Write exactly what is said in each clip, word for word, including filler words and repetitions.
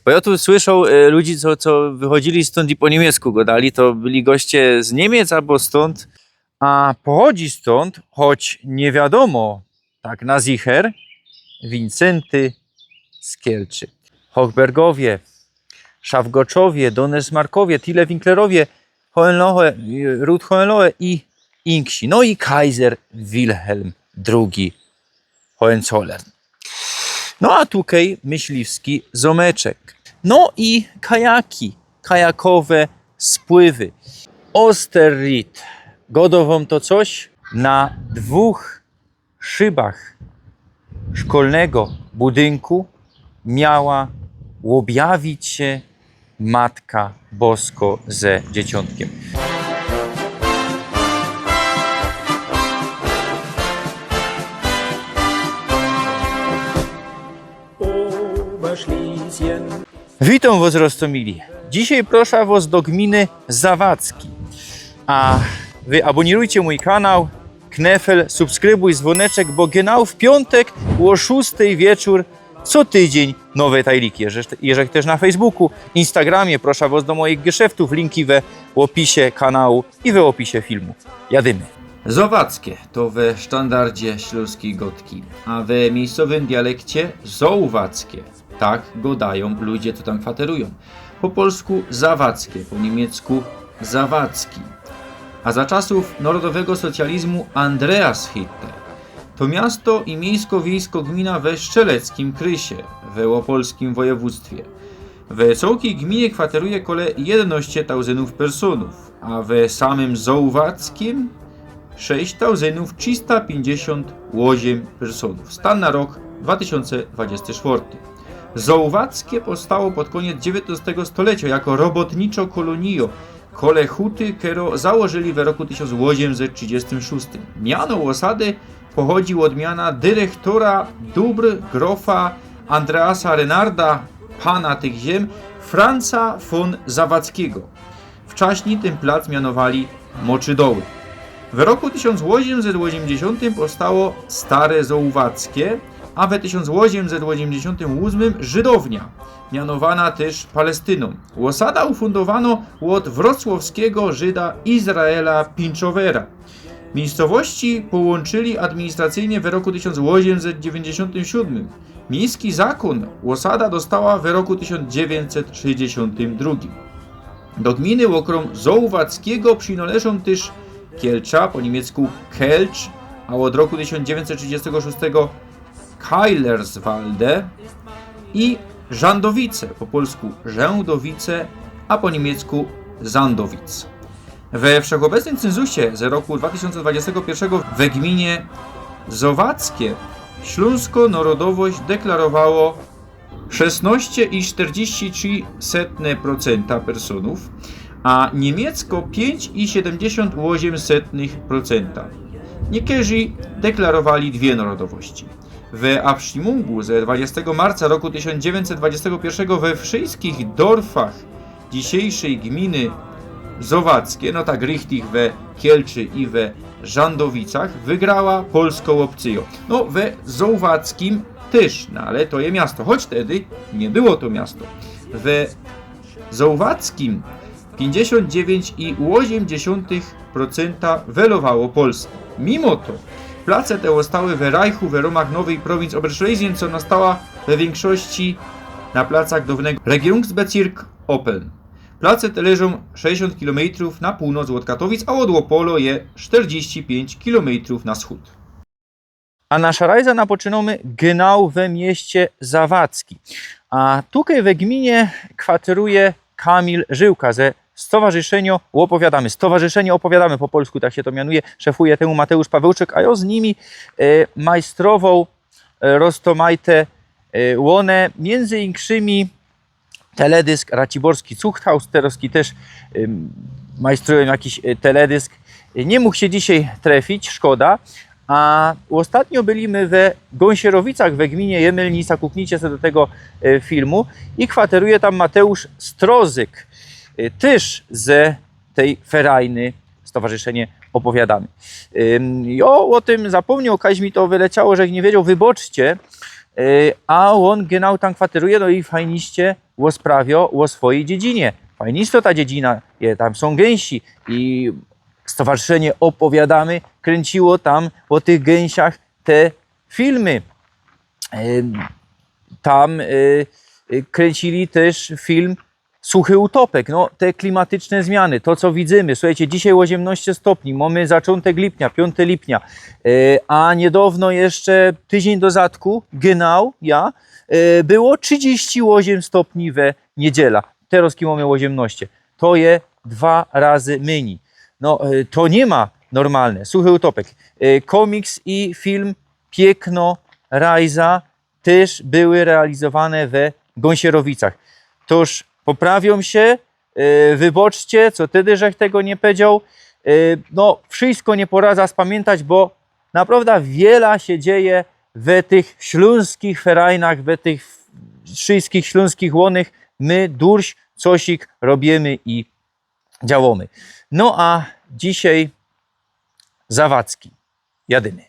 Bo jŏ tu słyszoł e, ludzi, co, co wychodzili stōnd i po niymiecku godali, to byli goście z Niymiec abo stōnd, a pochodzi stōnd, choć niy wiadōmo tak na zicher, Wincenty z Kielczy. Hochbergowie, Szafgoczowie, Donesmarkowie, Tillewinklerowie, Hohenlohe, Ruth Hohenlohe i inksi. No i Kaiser Wilhelm drugi Hohenzollern. No a tukej myśliwski zōmeczek. No i kajaki, kajakowe spływy. Osterried. Godo wōm to coś? Na dwōch szybach szkolnego budynku miała ôbjawić sie Matka Bosko ze Dzieciōntkiym. Witōm wŏs, roztōmili. Dzisiej proszã wŏs do gminy Zawadzki. A wy abōnirujcie mōj kanał, knefel, subskrybuj, zwōneczek, bo genau w piōntek ô szōstej wieczōr co tydziyń nowe tajliki. Jeżech, jeżech tyż na Facebooku, Instagramie, proszã wŏs do mojich geszeftōw, linki we ôpisie kanału i we ôpisie filmu. Jadymy. Zowadzkie to we sztandardzie ślōnskij gŏdki, a we miyjscowym dialekcie zołwadzkie. Tak godajōm ludzie, co tam kwaterujōm. Po polsku Zawadzkie, po niymiecku Zawadzki. A za czasōw nŏrodowego socjalizmu Andreas Hitte. To miasto i miejsko-wiejsko gmina we Strzeleccym Krysie, we Opolskim Wojewōdztwie. We cołkij gminie kwateruje kole jedynŏście tauzyndōw personōw, a we samym Zołwackim sześć tauzyndōw trzista piyńćdziesiōnt ôziym personōw. Stan na rok dwa tysiōnce dwudziesty sztwŏrty. Zołwackie powstało pod koniec dziewiyntnŏstego stolecio jako robotniczo kolōnijŏ kole huty, kerõ założyli we roku tysiōnc ôziymset trzidziestym szōstym. Miano ôsady pochodzi ôd miana dyrechtora dōbr grofa Andreasa Renarda, pana tych ziem, Franca von Zawadzkiego. Wczaśnij tyn plac mianowali Moczydoły. W roku tysiōnc ôziymset ôziymdziesiōntym powstało Stare Zołwackie, a we tysiōnc ôziymset ôziymdziesiōntym ôsmym Żydownia, mianowana tyż Palestynōm. Ôsada ufundowano ôd wrocławskigo Żyda Izraela Pinczowera. Miyjscowości połōnczyli administracyjnie we roku tysiōnc ôziymset dziewiyńćdziesiōntym siyōdmym. Miejski zakōn ôsada dostała we roku tysiōnc dziewiyńćset sześćdziesiōntym drugim. Do gminy ôkrōm Zołwackigo przinŏleżōm tyż Kielcza, po niymiecku Kelcz, a ôd roku tysiōnc dziewiyńćset trzidziestego szōstego Kailerswalde, i Żandowice, po polsku Rzędowice, a po niymiecku Zandowic. We wszechobecnym cynzusie ze roku dwa tysiōnce dwudziestego piyrszego we gminie Zowackie ślōnskõ nŏrodowość deklarowało szesnŏście i sztyrdziści trzi setne procenta personōw, a niymiecko piyńć i siedymdziesiōnt ôziym setnych procenta. Niykerzi deklarowali dwie nŏrodowości. We Abstimmungù ze dwudziestego marca roku tysiōnc dziewiyńćset dwudziestego piyrszego we wszyjskich dorfach dzisiejszyj gminy Zowackie, no tak richtig we Kielczy i we Żandowicach, wygrała polskŏ ôpcyjŏ. No, we Zołwackim tyż, no ale to je miasto, choć tedy niy było to miasto. We Zołwackim piyńćdziesiōnt dziewiyńć i ôziym dziesiōntych procenta welowało Polski. Mimo to place te ôstały we Reichu we rōmach nowyj prowincji Oberschlesien, co nastała we wiynkszości na placach dŏwnego Regierungsbezirk Oppeln. Place te leżōm sześćdziesiōnt kilōmetrōw na pōłnŏc ôd Katowic, a ôd Opolŏ je sztyrdziści piyńć kilōmetrōw na wschōd. A naszã rajzã napoczynōmy genau we mieście Zawadzki. A tukej we gminie kwateruje Kamil Żyłka ze Stowarzyszyniŏ Ôpowiadōmy. Stowarzyszyniŏ Ôpowiadōmy po polsku, tak sie to mianuje. Szefuje tymu Mateusz Pawełczyk, a jŏ z nimi e, majstrowoł e, roztōmajte e, ône, miyndzy inkszymi teledysk Raciborski Zuchthaus, terŏzki tyż ym, majstrujōm jakiś e, teledysk. E, niy mōg sie dzisiej trefić, szkoda. A ôstatnio byli my we Gōnsierowicach we gminie Jemylnica, kuknijcie se do tego e, filmu. I kwateruje tam Mateusz Strozyk, e, tyż ze tyj ferajny Stowarzyszynie Ôpowiadōmy. Ym, jŏ ô tym zapōmnioł, kajś mi to wyleciało, żech niy wiedzioł, wyboczcie. E, a ôn genau tam kwateruje, no i fajniście ôsprawio ô swojij dziedzinie. Fajnistota dziedzina je, tam sōm gynsi i stowarzyszynie Opowiadamy krynciło tam ô tych gynsiach te filmy. Em, Tam e, e, kryncili tyż film Suchy Utopek. No, te klimatyczne zmiany, to co widzymy. Suchejcie, dzisiej ôziymnŏście stopni, mōmy zaczōntek lipnia, piōnte lipnia, e, a niydŏwno jeszcze, tydziyń do zadku, genau, ja, e, było trzidziści ôziym stopni we niedziela. Terŏz mōmy ôziymnŏście. To je dwa razy mynij. No, e, to niy ma normalne. Suchy Utopek. E, komiks i film Piykno Rajza tyż były realizowane we Gōnsierowicach. Tōż poprawiōm sie, e, wyboczcie, co tydy żech tego niy powiedzioł. E, no, wszysko niy poradza spamiyntać, bo naprŏwda wiela sie dzieje we tych ślōnskich ferajnach, we tych wszyskich ślōnskich łōnach. My durś cosik robiymy i działōmy. No a dzisiej Zawadzki. Jadymy.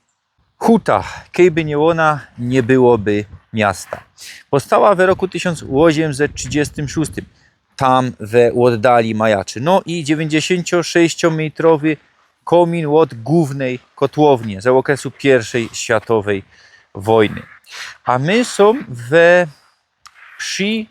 Huta, kejby niy ôna, niy byłoby miasta. Powstała we roku tysiōnc ôziymset trzidziestym szōstym, tam we ôddali majaczy. No i dziewięćdziesięciosześciometrowy kōmin ôd głōwnyj kotłownie ze ôkresu piyrwszyj światowyj wojny. A my sōm we przi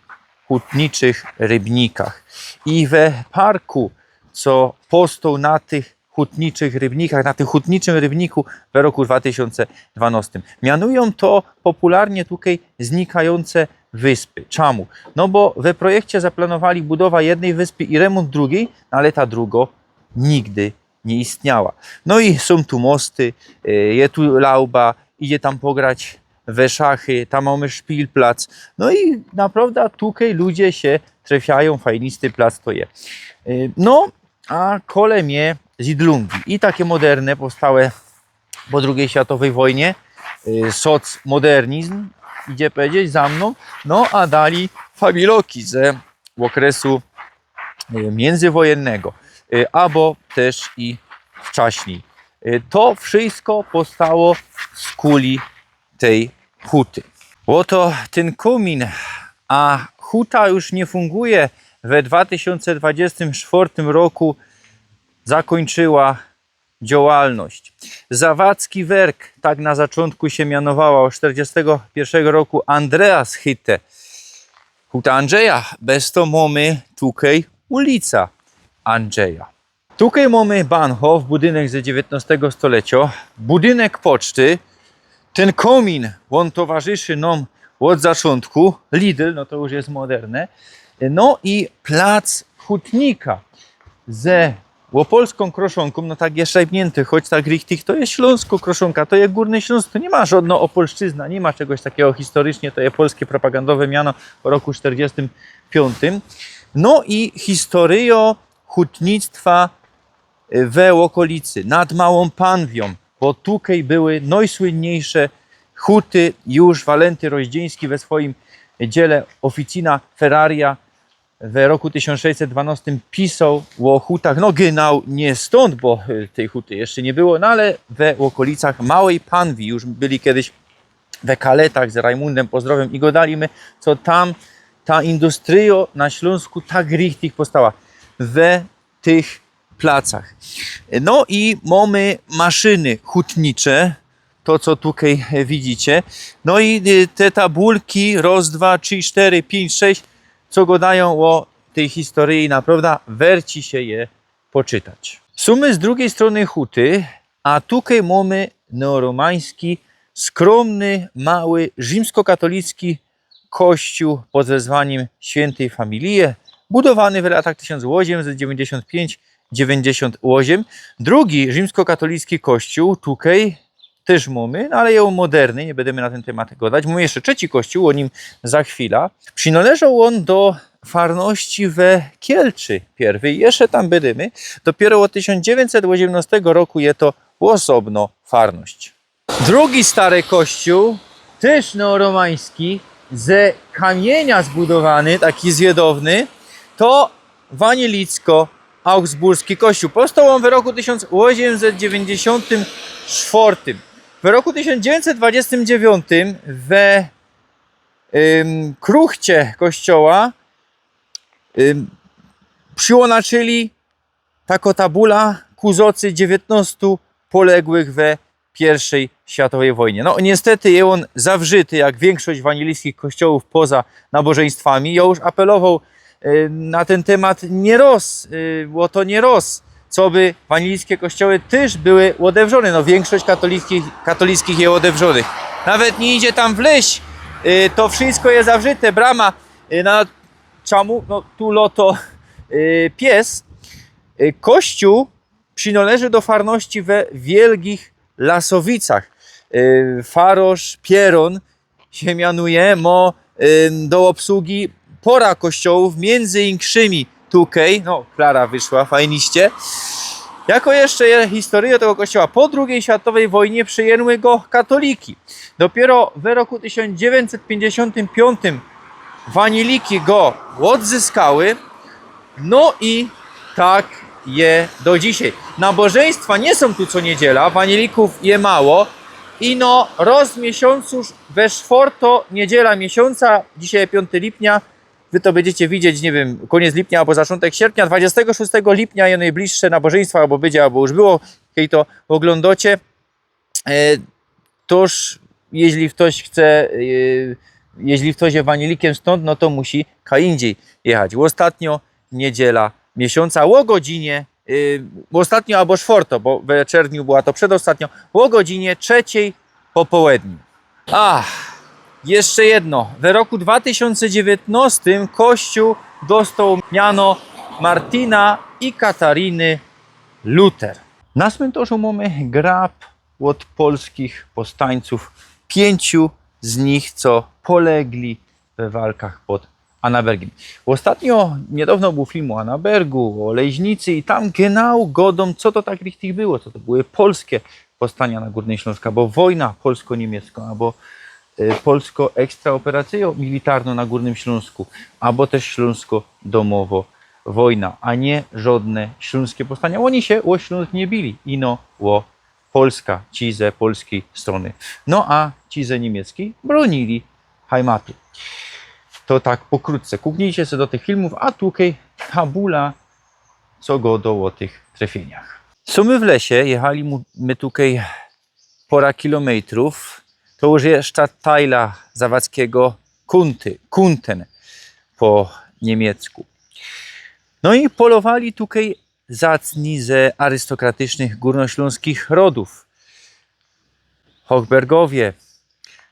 hutniczych rybnikach. I we parku, co powstoł na tych hutniczych rybnikach, na tym hutniczym rybniku we roku dwa tysiōnce dwanŏstym. Mianujōm to popularnie tukej znikajōnce wyspy. Czymu? No bo we projekcie zaplanowali budowa jednyj wyspy i remōnt drugij, no ale ta drugŏ nigdy niy istniała. No i sōm tu mosty, e, je tu lauba, idzie tam pograć we szachy, tam mōmy szpilplac. No i naprŏwda tukej ludzie sie trefiajōm, fajnisty plac to je. E, no, a kole mie zidlōngi. I take moderne powstałe po drugij światowyj wojnie. E, socmodernizm, idzie powiedzieć, za mnōm. No, a dali familoki ze ôkresu e, miyndzywojennego, e, abo tyż i wczaśnij. E, to wszysko powstało z kuli tyj huty. Ôto tyn kōmin, a huta już niy funguje. We dwa tysiōnce dwadzieścia cztery roku zakōńczyła działalność. Zawadzki Werk, tak na zaczōntku sie mianowała, ôd sztyrdziestego piyrwszego roku Andreas Hytte. Huta Andrzeja, bez to mōmy tukej ulica Andrzeja. Tukej mōmy Bahnhof, budynek ze dziewiyntnŏstego stolecio, budynek poczty. Tyn kōmin, ôn towarzyszy nōm ôd zaczōntku. Lidl, no to już je moderne. No i plac hutnika ze ôpolskōm kroszōnkōm, no tak je szajbniynty, choć tak richtig to je ślōnskŏ kroszōnka, to je Gōrny Ślōnsk, to niy ma żŏdnŏ ôpolszczyzna, niy ma czegoś takigo historycznie, to je polskie propagandowe miano po roku sztyrdziestym piōntym. No i historyjŏ hutnictwa we ôkolicy, nad Małōm Panwiōm, bo tukej były nojsłynniejsze huty. Już Walenty Roździeński we swojim dziele Officina Ferraria we roku tysiōnc sześćset dwanŏstym pisoł ô hutach. No genau niy stōnd, bo e, tyj huty jeszcze niy było, no ale we ôkolicach Małej Panwi już byli kedyś we Kaletach z Rajmundym, pozdrowiōm, i gŏdali my, co tam ta industryjŏ na Ślōnsku tak richtig powstała. We tych placach. No i mōmy maszyny hutnicze, to co tukej widzicie. No i e, te tabulki, roz, dwa, trzi, sztyry, piyńć, sześć, co gŏdajōm ô tyj historyji, naprŏwda werci sie je poczytać. Sōm my z drugij strōny huty, a tukej mōmy neoromański, skrōmny, mały, rzimskokatolicki kościół pod wezwanim Świyntej Familije, budowany w latach tysiōnc ôziymset dziewięćdziesiōnt pięć dziewięćdziesiōnt ôziym. Drugi rzimskokatolicki kościół tukej tyż mōmy, no ale je ôn moderny, niy bydymy na tyn tymat gŏdać. Mōmy jeszcze trzeci kościół, ô nim za chwila. Przinŏleżoł ôn do farności we Kielczy piyrwyj, jeszcze tam bydymy. Dopiyro ôd tysiōnc dziewięćset ôziymnŏstego roku je to ôsobnŏ farność. Drugi stary kościół, tyż neoromański, ze kamiynia zbudowany, taki zwiydowny, to wanielicko-augsburski kościół. Powstoł ôn w roku tysiōnc ôziymset dziewięćdziesiōntym sztwŏrtym. W roku tysiōnc dziewięćset dwadzieścia dziewięć we ym, kruchcie kościoła Ym, prziłŏnaczyli takŏ tabula ku zŏcy dziewiyntnŏstu poległych we piyrszej światowej wojnie. No, niystety je ôn zawrzyty, jak wiynkszość wanilijskich kościołōw poza nabożyństwami. Jŏ już apelowoł, y, na tyn tymat niyroz, y, było to niyroz, coby wanilijske kościoły tyż były ôdewrzōne. No, wiynkszość katolickich, katolickich je ôdewrzōnych. Nawet niy idzie tam wlyź, y, to wszysko je zawrzyte, brama, y, na Czamu? No, tu lŏto, y, pies. Y, kościōł przinŏleży do farności we Wielgich Lasowicach. Y, farosz Pierōn sie mianuje, mŏ, y, do ôbsługi pŏra kościołōw, miyndzy inkszymi tukej, no, Klara wyszła, fajniście. Jako jeszcze je-, historyjŏ tego kościoła. Po drugij światowej wojnie przejmyły go katoliki. Dopiyro we roku tysiōnc dziewiyntset piyńćdziesiōntym piōntym waniliki go ôdzyskały, no i tak je do dzisiej. Nabożyństwa niy sōm tu co niydziela, wanilikōw je mało. Ino roz w miesiōncu, we sztwŏrtŏ niydziela miesiōnca, dzisiej piōnty lipnia, wy to bydziecie widzieć, niy wiym, kōniec lipnia abo zaczōntek sierpnia, dwudziestego szóstego lipnia je nojbliższe nabożyństwo, abo bydzie, abo już było, kej to ôglōndŏcie. E, tōż, jeźli ftoś chce, e, jeźli ftoś je wanilikym stōnd, no to musi kaj indzij jechać. Ôstatnio niydziela miesiōnca ô godzinie, e, ôstatnio abo sztwŏrtŏ, bo we czerwniu była to przedostatnio, ô godzinie trzeciej po połedniu. A, jeszcze jedno. We roku dwa tysiōnce dziewiyntnŏstym kościōł dostoł miano Martina i Katariny Luter. Na smyntŏrzu mōmy grab ôd polskich powstańcōw, piyńciu z nich, co polegli we walkach pod Annabergiem. Ôstatnio, niydŏwno bōł film ô Annabergu, ô Leźnicy i tam genau gŏdōm, co to tak richtig było, co to były polske powstania na Gōrnym Ślōnsku, abo wojna polsko-niymiecko, abo, e, polsko ekstraoperacyjŏ militarnŏ na Gōrnym Ślōnsku, abo tyż ślōnsko-dōmowŏ wojna, a niy żŏdne ślōnskie powstania. Ôni sie ô Ślōnsk niy bili, ino ô Polska, ci ze polskij strōny. No a ci ze niymieckiej brōnili Heimatu. To tak pokrótce. Kuknijcie se do tych filmōw, a tukej tabula, co gŏdŏ ô tych trefiyniach. Sōm my w lesie, jechali mu-, my tukej pŏra kilōmejtrōw. To już je Stadtteila Zawadzkiego, Kunty, Kunten po niymiecku. No i polowali tukej zacni ze arystokratycznych gōrnoślōnskich rodōw. Hochbergowie,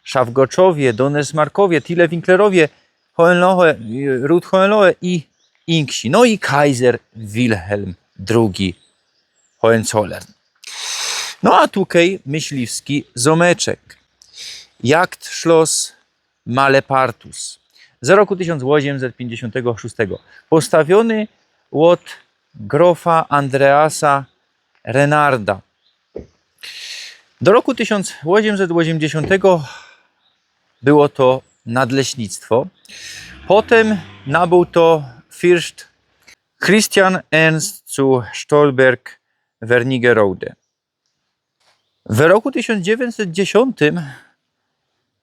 Szafgoczowie, Donnersmarckowie, Tillewinklerowie, Hohenlohe, ród Hohenlohe i inksi. No i Kaiser Wilhelm drugi Hohenzollern. No a tukej myśliwski zōmeczek. Jagdschloss Malepartus z roku tysiōnc ôziemset piyńćdziesiōntego szōstego, postawiōny ôd grofa Andreasa Renarda. Do roku tysiōnc ôziemset ôziemdziesiōntego było to nadleśnictwo. Potym nabōł to fürst Christian Ernst zu Stolberg-Wernigerode. W roku tysiōnc dziewiyńćset dziesiōntym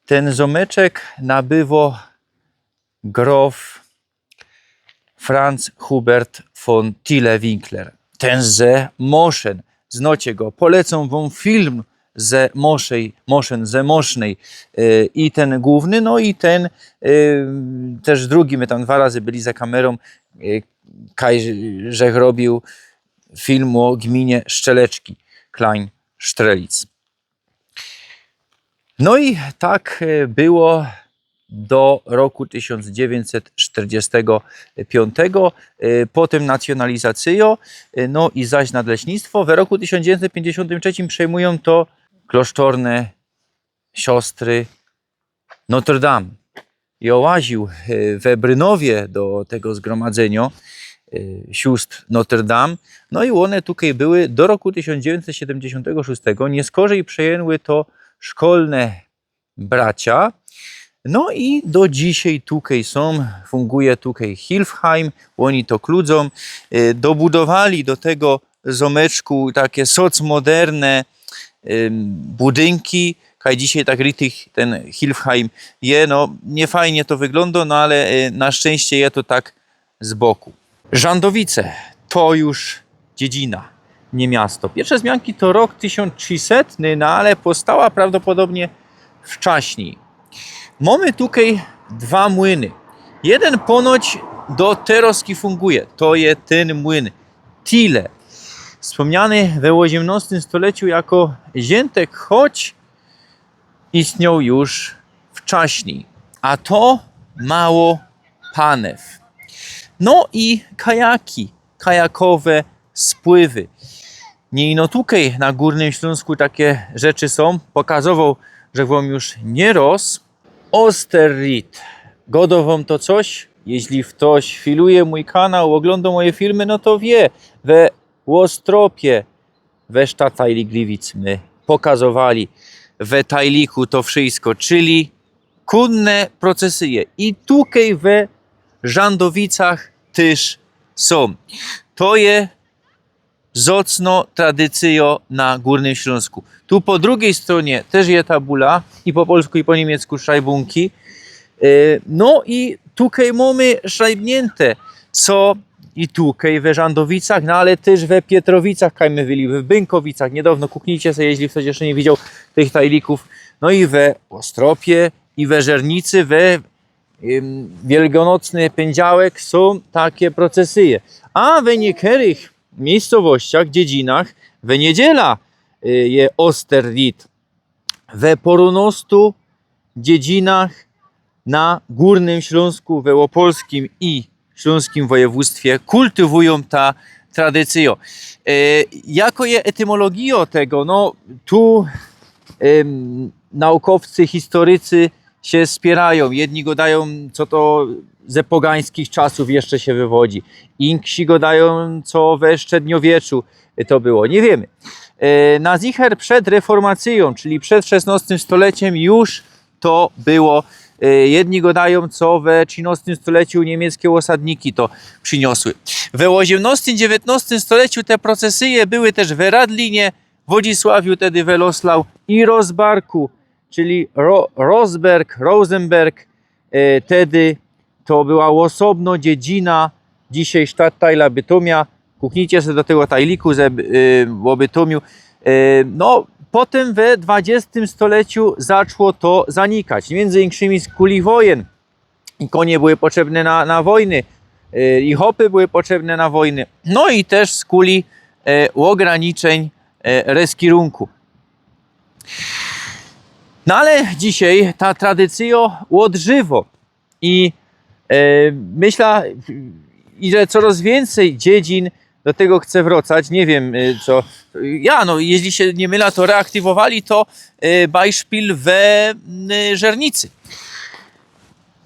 tyn zōmeczek nabywŏ grof Franz Hubert von Tillewinkler. Tyn ze Moszyn. Znŏcie go. Polecōm wōm film ze Moszyn, Moszyn, ze Mosznyj. E, i tyn głōwny, no i tyn, e, tyż drugi, my tam dwa razy byli za kamerōm, e, kaj, żech robiōł film ô gmiynie Szczeleczki, Klein Strelitz. No i tak, e, było do roku tysiōnc dziewiyńćset sztyrdziestego piōntego, e, potym nacjōnalizacyjŏ, e, no i zaś nadleśnictwo. We roku tysiōnc dziewiyńćset piyńćdziesiōntym trzecim przejmujōm to klosztorne siostry Notre Dame. Jŏ łaziōł, e, we Brynowie do tego zgromadzyniŏ, e, sióstr Notre Dame. No i ône tukej były do roku tysiōnc dziewiyńćset siedymdziesiōntego szōstego. Niyskorzej przejmyły to szkolne bracia. No i do dzisiej tukej sōm, funguje tukej Hilfheim, ôni to kludzōm. E, dobudowali do tego zōmeczku take socmoderne, ym, budynki. Kaj dzisiej tak richtig tyn Hilfheim je, no, niyfajnie to wyglōndŏ, no ale, y, na szczynście je to tak z boku. Żandowice to już dziedzina, nie miasto. Piyrwsze zmianki to rok tysiōnc trzisetny, no ale powstała prawdopodobnie wczaśnij. Mōmy tukej dwa młyny. Jedyn ponoć do terŏzki funguje. To je tyn młyn Tile, wspōmniany we ôziymnostym stoleciu jako Ziyntek, choć istniōł już wczaśnij. A to mało panew. No i kajaki, kajakowe spływy. Niy ino tukej na Gōrnym Ślōnsku take rzeczy sōm. Pokazowoł żech wōm już niyroz. Osterried. Godo wōm to coś? Jeźli ftoś filuje mōj kanał, ôglōndo moje filmy, no to wiy, we Ôstropie, we Stadtteile Gliwice my pokazowali we tajliku to wszysko, czyli kōnne procesyje. I tukej we Żandowicach tyż sōm. To je zŏcnŏ tradycyjŏ na Gōrnym Ślōnsku. Tu po drugij strōnie tyż je ta bula, i po polsku, i po niymiecku szajbōnki. E, no i tukej mōmy szajbniynte, co i tukej we Żandowicach, no ale tyż we Pietrowicach, kaj my byli, we Bynkowicach niydŏwno, kuknijcie se, jeźli ftoś jeszcze niy widzioł tych tajlików. No i we Ôstropie, i we Żernicy, we ym, wielgonocny pyndziałek sōm take procesyje. A we niykerych miyjscowościach, dziedzinach, we niydziela, y, je Osterried. We pŏrōnostu dziedzinach na Gōrnym Ślōnsku, we Ôpolskim i Ślōnskim Wojewōdztwie kultywujōm ta tradycyjŏ. E, jako je etymologijŏ tego? No, tu, em, naukowcy, historycy sie spiyrajōm. Jedni godajōm, co to ze pogańskich czasōw jeszcze sie wywodzi. Inksi godajōm, co we średniowieczu to było. Niy wiymy. E, na zicher przed reformacyjōm, czyli przed szesnŏstym stoleciym już to było. E, jedni godajōm, co we trzynŏstym stoleciu niymieckie ôsadniki to prziniosły. We ôziymnŏstym, dziewiyntnŏstym stoleciu te procesyje były tyż we Radlinie, Wodzisławiu, tedy Weloslau, i Rozbarku, czyli Ro-, Rozberg, Rosenberg, e, tedy to była ôsobnŏ dziedzina dzisiej Stadtteila Bytomia. Kuknijcie se do tego tajliku ze, y, ô Bytomiu. Y, no, potym we dwadziestym stoleciu zaczło to zanikać. Miyndzy inkszymi skuli wojen. I konie były potrzebne na, na wojny, y, i chopy były potrzebne na wojny. No i tyż skuli, y, ôgraniczyń, y, reskirunku. No ale dzisiej ta tradycyjŏ ôdżywŏ. I, e, myśla, że coroz wiyncyj dziedzin do tego chce wrŏcać. Niy wiym, e, co. Ja, no, jeźli sie niy mylã, to reaktywowali to, e, bajszpil we, e, Żernicy.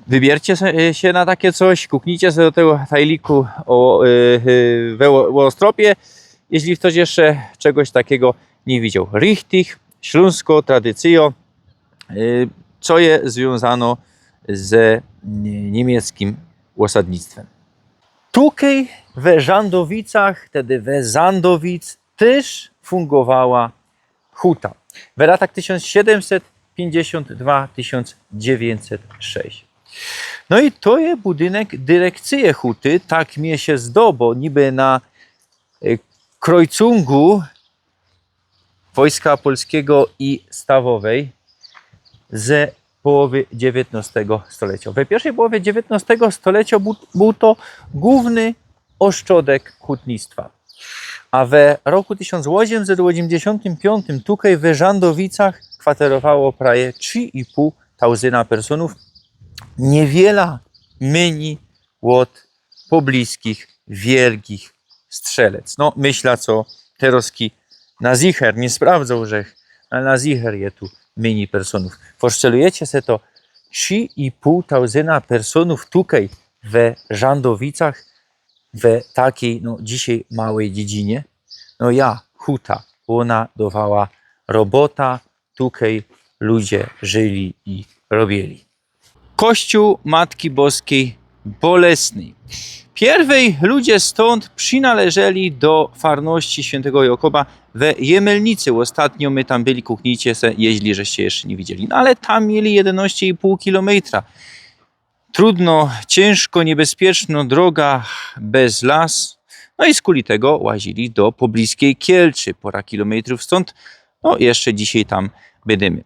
Wybierzcie se, e, sie na take coś, kuknijcie se do tego tajliku ô, e, e, we, ô, ô Ôstropie, jeźli ftoś jeszcze czegoś takigo niy widzioł. Richtig, ślōnskŏ tradycyjŏ, y, co je zwiōnzanŏ ze ni-, niymieckim ôsadnictwym. Tukej we Żandowicach, tedy we Żandowic, tyż fungowała huta. We latach tysiōnc siedymset piyńćdziesiōnt dwa, tysiōnc dziewiyńćset sześć. No i to je budynek dyrekcyje huty, tak mie sie zdo, bo niby na, y, krojcungu Wojska Polskigo i Stawowej ze połowy dziewiyntnŏstego stolecio. We piyrwszej połowie dziewiyntnŏstego stolecio bōł, bōł to głōwny ôszczodek hutnictwa. A we roku tysiōnc ôziymset ôziymdziesiōntym piōntym tukej we Żandowicach kwaterowało prawie trzi i pōł tauzyna personōw. Niywiela mynij ôd pobliskich wielgich Strzelec. No, myśla, co terŏzki na zicher, niy sprawdzōł żech, ale na zicher je tu mynij personōw. Forsztelujecie se to, trzi i pōł tauzyna personōw tukej we Żandowicach, we takij, no, dzisiej małyj dziedzinie? No ja, huta, ôna dŏwała robota, tukej ludzie żyli i robiyli. Kościół Matki Boskij Bolesnyj. Piyrwyj ludzie stōnd przinŏleżyli do farności świyntygo Jakuba we Jemelnicy. Ôstatnio my tam byli, kuknijcie se, jeźli żeście jeszcze niy widzieli. No ale tam mieli jedynŏście i pōł kilometra. trudno, ciynżko, niebezpieczno droga bez las. No i skuli tego łazili do pobliskij Kielczy, pora kilometrōw stōnd. No, jeszcze dzisiej tam bydymy.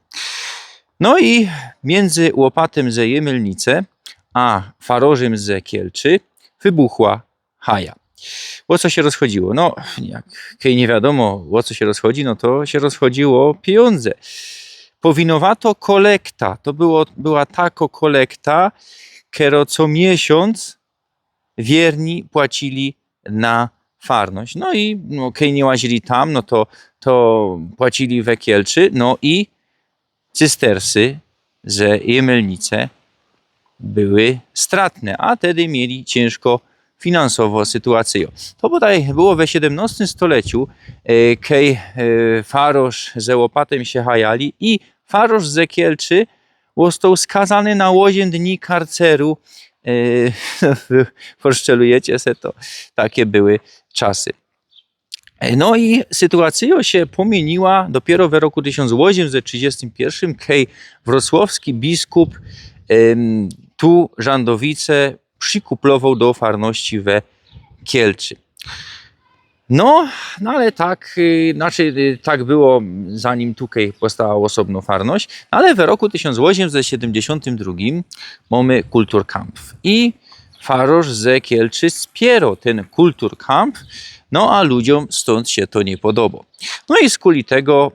No i miyndzy łopatym ze Jemyłnice a farorzym ze Kielczy wybuchła haja. Ô co sie rozchodziło? No, jak, kej niy wiadōmo, ô co sie rozchodzi, no to sie rozchodziło ô pijōndze. Powinowato kolekta, to było, była tako kolekta, kero co miesiōnc wierni płacili na farność. No i, no, kej niy łazili tam, no to, to płacili we Kielczy, no i cystersy ze Jemyłnice były stratne, a tedy mieli ciynżko finansowo sytuacyjõ. To bodej było we siedymnostym stoleciu, e, kej, e, farorz ze łopatym sie hajali i farorz ze Kielczy ôstoł skazany na ôziym dni karceru. E, poszczelujecie se to, take były czasy. No i sytuacyjŏ sie pomiyniła dopiyro we roku tysiōnc ôziymset trzidziestym piyrszym, kej wrocławski biskup, em, tu Żandowice przikuplowoł do farności we Kielczy. No, no ale tak, y, znaczy, y, tak było, zanim tukej powstała ôsobnŏ farność, ale we roku tysiōnc ôziymset siedymdziesiōntym drugim mōmy Kulturkampf i farorz ze Kielczy spiero tyn Kulturkampf, no a ludziōm stōnd sie to niy podobo. No i skuli tego,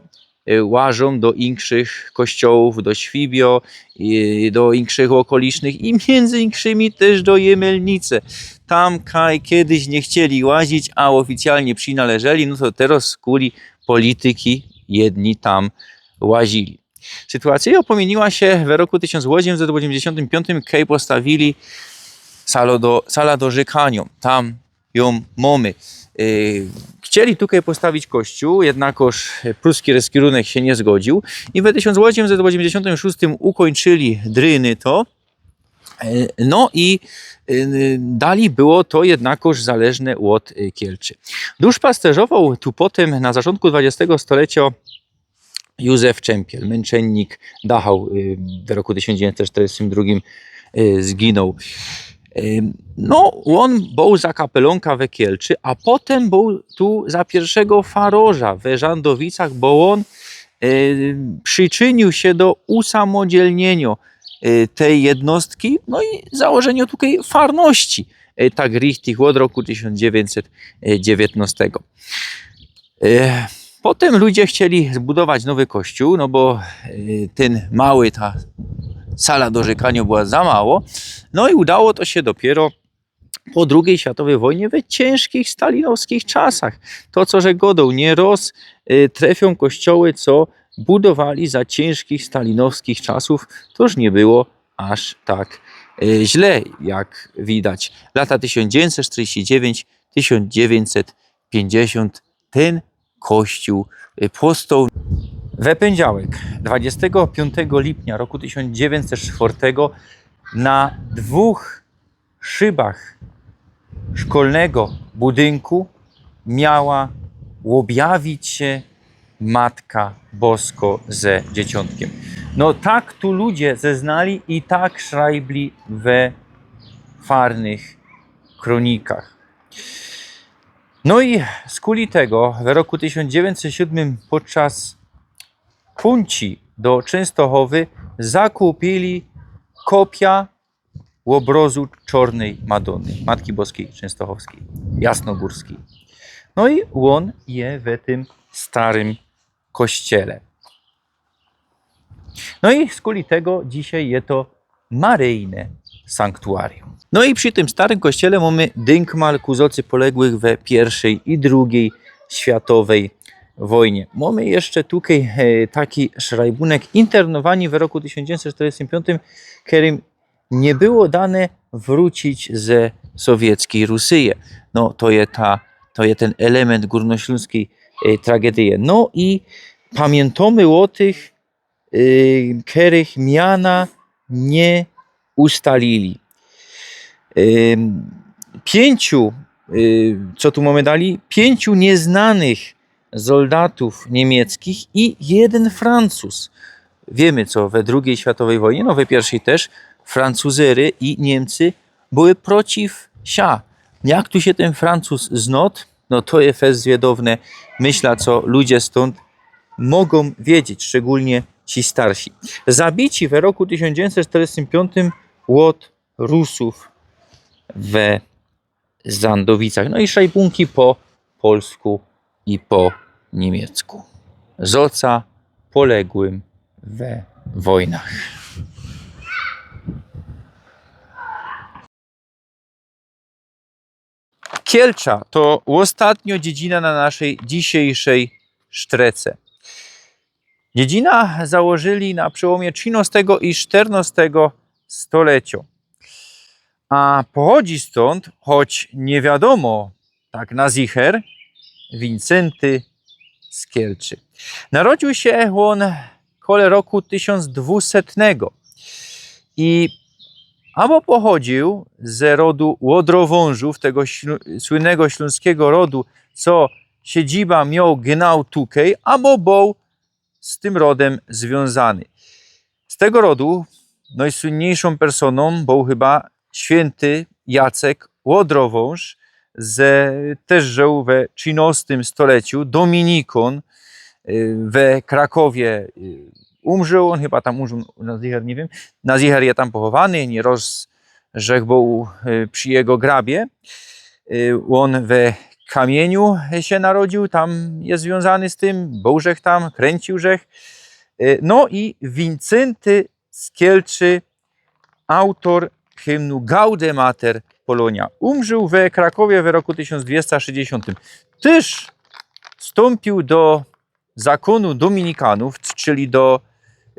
y, łażōm do inkszych kościołōw, do Świbio, y, do inkszych ôkolicznych i miyndzy inkszymi tyż do Jemyłnice. Tam kaj kejś niy chcieli łazić, a ôficjalnie przinŏleżyli, no to teroz skuli polityki jedni tam łazili. Sytuacyjŏ pomiyniła sie we roku tysiōnc ôziymset ôziymdziesiōntym piōntym, kej postawili salõ do, salã do rzykaniŏ. Tam jōm mōmy. Y, chcieli tukej postawić kościōł, jednakoż pruski rozkierunek sie niy zgodziōł i we tysiōnc ôziymset ôziymdziesiōntym szōstym ukōńczyli dryny to. E, no i, e, dali było to jednakoż zależne ôd, e, Kielczy. Duszpasterzowoł tu potym na zaczōntku dwudziestego stolecjŏ Józef Czempiel, mynczynik Dachau, y, w roku tysiōnc dziewiyńćset sztyrdziestym drugim, y, zginōł. Y, no, ôn bōł za kapelōnka we Kielczy, a potym bōł tu za piyrszego farorza we Żandowicach, bo ôn, y, prziczyniōł sie do usamodzielniyniŏ, y, tyj jednostki, no i założyniŏ tukej farności, y, tak richtig ôd roku tysiōnc dziewiyńćset dziewiyńtnŏstego. E, potym ludzie chcieli zbudować nowy kościōł, no bo, e, tyn mały, ta sala do rzykaniŏ była za mało. No i udało to sie dopiyro po drugij światowyj wojnie, we ciynżkich stalinowskich czasach. To, co żech gŏdoł, niyroz, e, trefiōm kościoły, co budowali za ciynżkich stalinowskich czasōw, to już niy było aż tak, e, źle, jak widać. Lata tysiōnc dziewiyńćset sztyrdziestego dziewiętnastego, tysiōnc dziewiyńćset piyńćdziesiōnt tyn kościōł, y, powstoł. We pyndziałek, dwudziestego piōntego lipnia roku tysiōnc dziewiyńćset sztyrdziestego, na dwōch szybach szkolnego budynku miała ôbjawić sie Matka Bosko ze Dzieciōntkiym. No tak tu ludzie zeznali i tak szrajbli we farnych kronikach. No i skuli tego w roku tysiōnc dziewiyńćset siōdmym podczas puńci do Czynstochowy zakupili kopiã ôbrŏzu Czŏrnyj Madōny, Matki Boskij Czynstochowskij, Jasnogōrskij. No i ôn je we tym starym kościele. No i skuli tego dzisiej je to maryjne sanktuarium. No i przi tym starym kościele mōmy dynkmal ku zŏcy poległych we piyrszej i drugij światowyj wojnie. Mōmy jeszcze tukej, e, taki szrajbunek: internowani we roku tysiōnc dziewiyńćset sztyrdziestym piōntym, kerym niy było dane wrōcić ze sowieckij Rusyje. No, to je ta, to je tyn element gōrnoślōnskij, e, tragedyje. No i pamiyntōmy ô tych, e, kerych miana niy ustalili. E, piyńciu, e, co tu mōmy dali? Piyńciu niyznanych soldatōw niymieckkich i jedyn Francuz. Wiymy, co we drugij światowyj wojnie, no we piyrszij tyż, Francuzyry i Niymcy były przeciw sia. Jak tu sie tyn Francuz znŏd, no to je fest zwiadowne. Myślã, co ludzie stōnd mogōm wiedzieć, szczegōlnie ci starsi. Zabici we roku tysiōnc dziewiyńćset sztyrdziestym piōntym ôd Rusōw we Zandowicach. No i szajbōnki po polsku i po niymiecku. Zŏca poległym we wojnach. Kielcza to ôstatniŏ dziedzina na naszej dzisiejszej sztrece. Dziedzinã założyli na przełōmie trzinŏstego i sztyrnŏstego stoleciŏ. A pochodzi stōnd, choć niy wiadōmo tak na zicher, Wincenty z Kielczy. Narodził sie ôn kole roku tysiōnc dwusetnego i abo pochodziōł ze rodu Łodrowōnżōw, tego ślō-, słynnego ślōnskigo rodu, co siedziba mioł genau tukej, abo bōł z tym rodym zwiōnzany. Z tego rodu nojsłynniejszōm personōm bōł chyba świynty Jacek Łodrowōnż, ze, tyż żōł we trzinŏstym stolecym, dominikōn, y, we Krakowie, y, umrzōł, ôn chyba tam umrzōł, na zicher niy wiym, na zicher je tam pochowany, niyroz żech bōł, y, przi jego grabie. Y, ôn we Kamiyniu sie narodził, tam je zwiōnzany z tym, bōł żech tam, krynciōł żech. Y, no i Wincenty z Kielczy, autor hymnu Gaude Mater Polonia. Umrzōł we Krakowie we roku tysiōnc dwiyście szesćdziesiōntym. Tyż wstōmpiōł do zakōnu dominikanōw, czyli do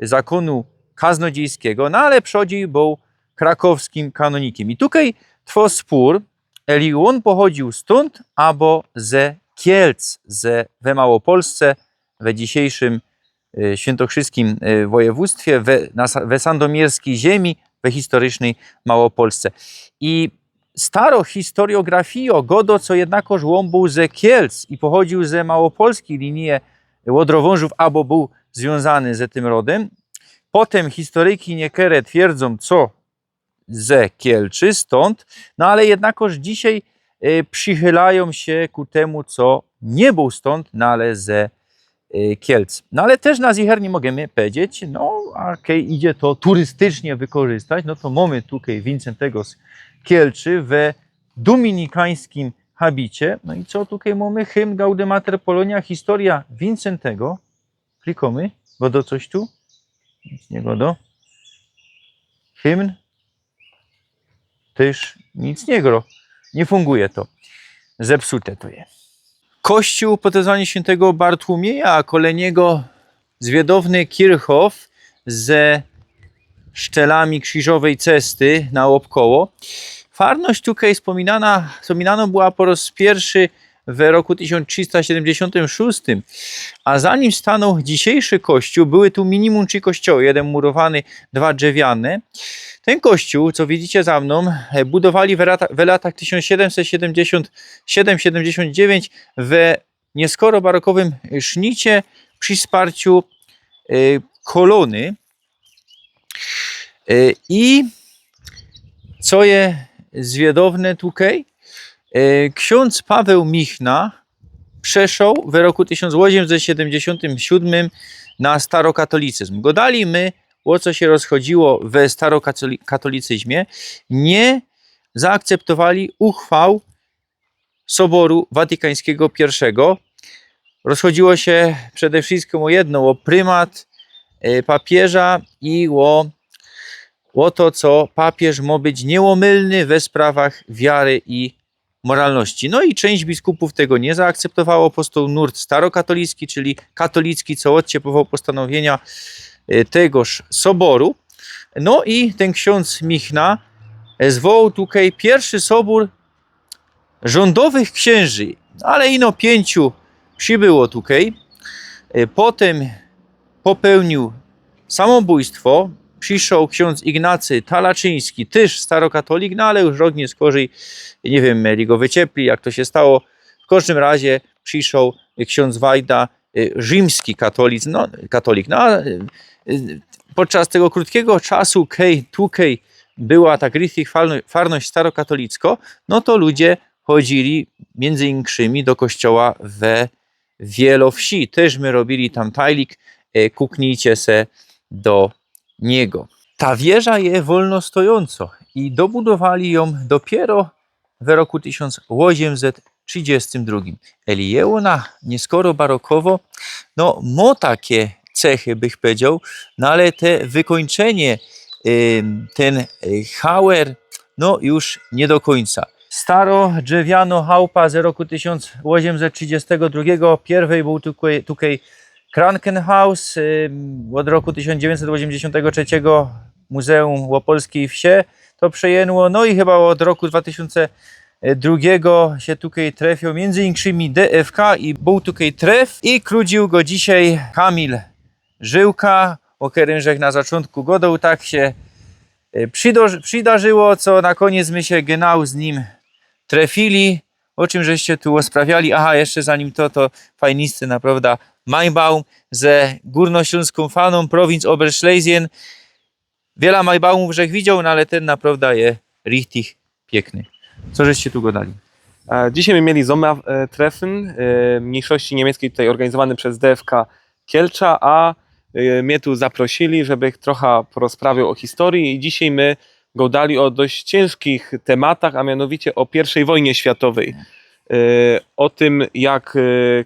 zakōnu kaznodziejskigo, no ale przodzij bōł krakowskim kanōnikym. I tukej trwŏ spōr, eli ôn pochodziōł stōnd, abo ze Kielc, ze, we Małopolsce, we dzisiejszym, y, świyntokrzyskim, y, wojewōdztwie, we, na sa-, we sandomierskij ziymi, we historycznyj Małopolsce. I staro historiografijo gŏdŏ, co jednakŏż ôn bōł ze Kielc i pochodziōł ze małopolskij linije Łodrowōnżōw, abo bōł zwiōnzany ze tym rodym. Potym historyki niykere twierdzōm, co ze Kielczy, stōnd, no ale jednakŏż dzisiej, e, przichylają sie ku tymu, co niy bōł stōnd, no ale ze, e, Kielc. No ale tyż na zicher niy możymy pedzieć, no, a kej idzie to turystycznie wykorzystać, no to mōmy tukej Wincentego z Kielczy we dominikańskim habicie. No i co tukej mōmy? Hymn Gaude Mater Polonia, historia Wincentego. Klikōmy. Gŏdŏ coś tu? Nic niy gŏdŏ. Hymn. Tyż nic niy gro. Niy funguje to. Zepsute to je. Kościōł pod wezwaniym świyntego Bartłōmieja, a kole niego zwiadowny Kirchhof ze szczelami krziżowej cesty naôbkoło. Farność tukej spōminana, spōminanŏ była po rŏz piyrszy we roku tysiōnc trzysta siedymdziesiōntym szōstym, a za nim stanōł dzisiejszy kościōł. Były tu minimum trzi kościoły, jedyn murowany, dwa drzewiane. Tyn kościōł, co widzicie za mnōm, e, budowali we lata-, we latach tysiōnc siedymset siedymdziesiōnt siedym siedymdziesiōnt dziewiyńć we nieskoro barokowym sznicie przi wsparciu, e, kolōny. E, i co je zwiadowne tukej? E, ksiōndz Paweł Michna przeszoł we roku tysiōnc ôziymset siedymdziesiōntym siōdmym na starokatolicyzm. Gŏdali my, ô co sie rozchodziło we starokatoli-, katolicyzmie. Niy zaakceptowali uchwał Soboru Watykańskigo piyrszego. Rozchodziło sie przede wszyjskim ô jedno, ô prymat, e, papiyża i ô, ô to, co papiyż mŏ być niyłōmylny we sprawach wiary i moralności. No i czynść biskupōw tego niy zaakceptowało. Powstoł nurt starokatolicki, czyli katolicki, co ôdciepowoł postanowiynia, e, tegoż soboru. No i tyn ksiōndz Michna, e, zwołał tukej piyrszy sobōr rzōndowych ksiynży, ale ino piyńciu przibyło tukej. E, potym popełniōł samobōjstwo. Prziszoł ksiōndz Ignacy Talaczyński, tyż starokatolik, no ale już rok niy skorzij, niy wiym, mieli go wyciepli, jak to sie stało. W kożdym razie prziszoł ksiōndz Wajda, y, rzimski katolic-, no, katolik. No, a, y, y, podczas tego krōtkigo czasu, kej, tukej, była tak richtig farno-, farność starokatolickŏ, no to ludzie chodzili między inkszymi do kościoła we Wielowsi. Tyż my robili tam tajlik, e, kuknijcie se do niego. Ta wieża je wolno stojącŏ i dobudowali jã dopiero we roku tysiōnc ôziemset trzidziestym drugim. Eli je ôna nieskoro barokowŏ, no, mŏ take cechy, bych powiedzioł, no ale te wykończenie, ym, ten, y, hauer, no, już niy do kōńca. Staro drzewiano chałupa z roku tysiōnc ôziemset trzidziestego drugiego. Pierwej bōł tukej, tukej Krankenhaus, ym, ôd roku tysiōnc dziewiyńćset ôziemdziesiōntego trzeciego Muzeum Łopolskij Wsie to przejęło, no i chyba ôd roku dwa tysiōnce drugiego sie tukej trefiōł, między inkszymi D F K i bōł tukej tref i krōdziōł go dzisiej Kamil Żyłka, ô kerym żech na zaczōntku godoł, tak sie, e, przydo-, przydarzyło, co na kōniec my sie genau z nim trefili. Ô czym żeście tu ôsprawiali? Aha, jeszcze zanim to, to fajnisty, naprŏwda, Maibaum ze Górnośląską Faną, prowinc Oberschlesien. Wiela Maibaumōw żech widzioł, no ale tyn naprŏwda je richtig piykny. Co żeście tu godali? E, dzisiej my mieli Sommer, e, Treffen, e, mniejszości niemieckiej tutaj organizowany przez D F K Kielcza, a, e, mie tu zaprosili, żebych trocha porozprawiał o historii i dzisiej my godali o dość ciężkich tematach, a mianowicie o pierwszej wojnie światowej. E, o tym, jak, e,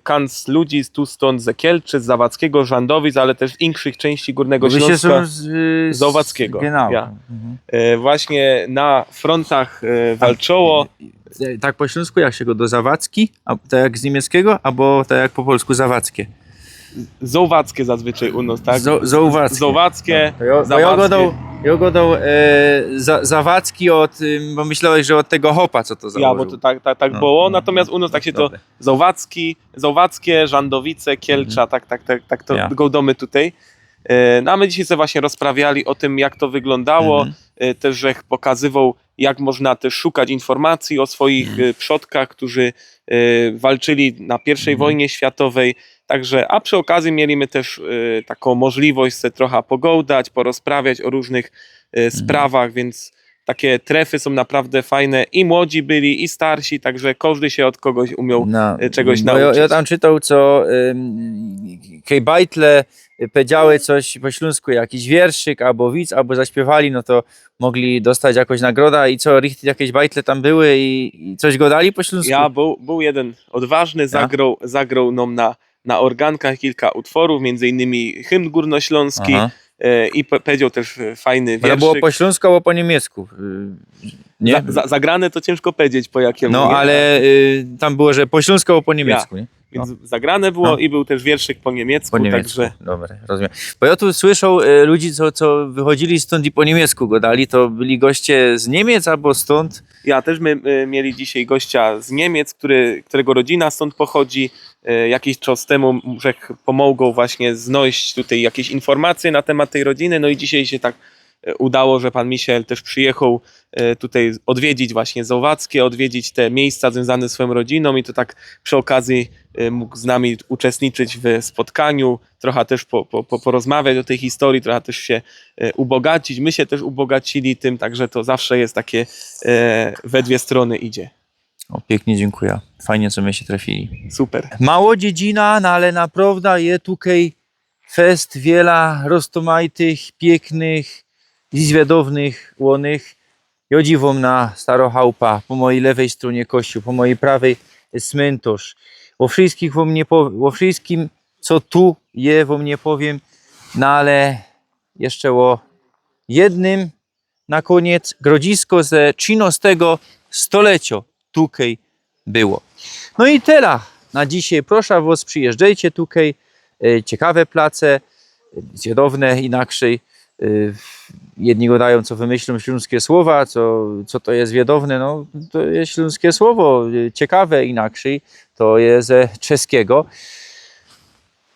kancludzi tu stąd ze Kielc, z Zawadzkiego, Żandowic, ale też z inkszych części Górnego Śląska. Zawadzkiego. Ja. E, właśnie na frontach, e, walczoło. Tak po ślōnsku jak sie go do Zawadzki? A tak jak z niymieckigo, abo tak jak po polsku Zawadzkie? Zołwackie zazwyczaj u nos, tak? Zo-, Zołwackie. Zołwackie, to jo, to jo Zawadzkie. Godał, jo godał, e, za-, Zawadzki ôd, ym, bo myślołeś, że ôd tego chopa, co to założył. Ja, bo to tak, tak, tak było. No, natomiast u nos tak sie to Zołwacki, Zołwackie, Żandowice, Kielcza, tak, tak, tak, tak to godomy tutaj. E, no a my dzisiej se właśnie rozprawiali o tym, jak to wyglądało. E, też żech pokazywoł, jak można też szukać informacji o swoich, e, przodkach, którzy, e, walczyli na pierwszej wojnie światowej. Także, a przy okazji mieli my też, e, taką możliwość se trochę pogodać, porozprawiać o różnych, e, sprawach, więc takie trefy są naprawdę fajne. I młodzi byli, i starsi, także kożdy sie ôd kogoś umiał, e, czegoś nauczyć. No, bo jo, jo tam czytoł, co, ym, kej bajtle powiedziały coś po ślōnsku, jakiś wierszyk, abo wic, abo zaśpiywali, no to mogli dostać jakąś nagroda i co, richtig jakieś bajtle tam były i, i coś godali po ślōnsku? Ja, był, był jeden odważny, zagrał, zagrał nam na, na organkach kilka utworów, między innymi hymn górnośląski, e, i pe-, powiedział też, e, fajny wierszyk. Ale było po ślōnsku, abo po niymiecku? Y, nie? Za-, za-, zagrane to ciężko powiedzieć po jakiemu, nie? No, ale, y, tam było, że po ślōnsku, abo po niymiecku, nie? Więc zagrane było i był też wierszyk po niemiecku, także. Dobra, rozumiem. Bo jo tu słyszoł, e, ludzi, co, co wychodzili stōnd i po niymiecku godali, to byli goście z Niymiec abo stōnd? Ja, też my, e, mieli dzisiej gościa z Niymiec, który, którego rodzina stōnd pochodzi. E, jakiś czas temu, że pomogło właśnie znojść tutaj jakieś informacje na temat tej rodziny, no i dzisiej sie tak, e, udało, że pan Michel też przyjechał, e, tutaj odwiedzić właśnie Zołwackie, odwiedzić te miejsca związane z swoją rodziną i to tak przy okazji, e, mógł z nami uczestniczyć w spotkaniu, trochę też po, po, po, porozmawiać o tej historii, trochę też się, e, ubogacić. My się też ubogacili tym, także to zawsze jest takie, e, we dwie strony idzie. O, piyknie dziynkuja. Fajnie, co my sie trefili. Super. Mało dziedzina, no ale naprŏwda je tukej fest wiela roztōmajtych, piyknych i zwiadownych łōnych. Jo dziwōm na starŏ chałupa, po mojij lewej strōnie kościōł, po mojij prawej smyntŏrz. Ô wszyjskich wōm niy po-, ô wszyjskim, co tu je, wōm niy powiym, no ale jeszcze ô jednym na kōniec. Grodzisko ze trzicynŏstego stoleciŏ tukej było. No i tela na dzisiej. Proszã wŏs, przijyżdżejcie tukej. E, ciekawe place, e, zwiadowne, inakrzyj. E, jedni godajōm, co wymyślōm ślōnskie słowa, co, co to je zwiadowne. No, to je ślōnskie słowo, e, ciekawe, inakrzyj. To je ze czeskigo.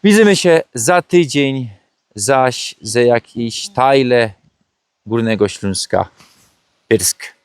Widzymy sie za tydziyń zaś ze jakijś tajle Gōrnego Ślōnska. Pyrsk.